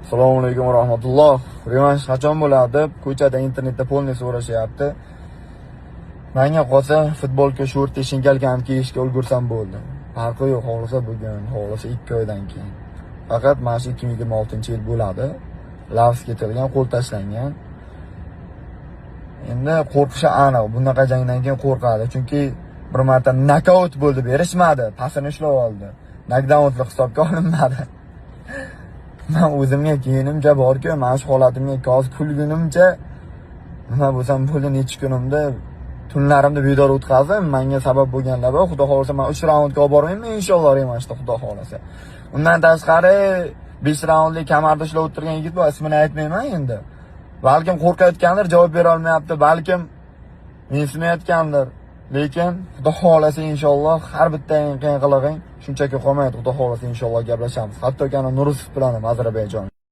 Assalomu alaykum va rahmatulloh. Revansh qachon bo'ladi deb ko'chada, internetda полный so'rashyapti. Menga qolsa, futbolka, shorti, шинкалка ni kiyishga ulgursam bo'ldi. Farqi yo'q, xohlasa bugun, xohlasa 2 oydan keyin. Faqat mana shu 2026-yil bo'ladi. Lafz ketilgan, qo'l tashlangan. Endi qo'rqishi aniq. Bunaqa jangdan keyin qo'rqadi. Chunki bir marta nokaut bo'ldi, berishmadi. Pasini ushlab oldi. Nokdaunli hisobga olinmadi. Man o'zimga kiyinimcha borku, mana shu holatimga hozir kulgunimcha nima bo'lsam bo'ldi, necha kunimda tunlarimni bedor o'tkazdim. Menga sabab bo'lganlar bor. Xudo xohlasa, man 3 raundga olib bormayman inshaalloh revanshda, Xudo xohlasa. Undan tashqari 5 raundli kamarda ushlab o'tirgan yigit bor, ismini aytmayman endi. Balkim qo'rqayotgandir, javob bera olmayapti, balkim mensimayotgandir. Lekin Xudo xohlasa, inshaalloh har bitta eng qiyin qilig'ing shunchaki qolmaydi. Xudo xohlasa, inshaalloh gaplashamiz. Hattoki ana Nurusov bilan ham, Ozarbayjon.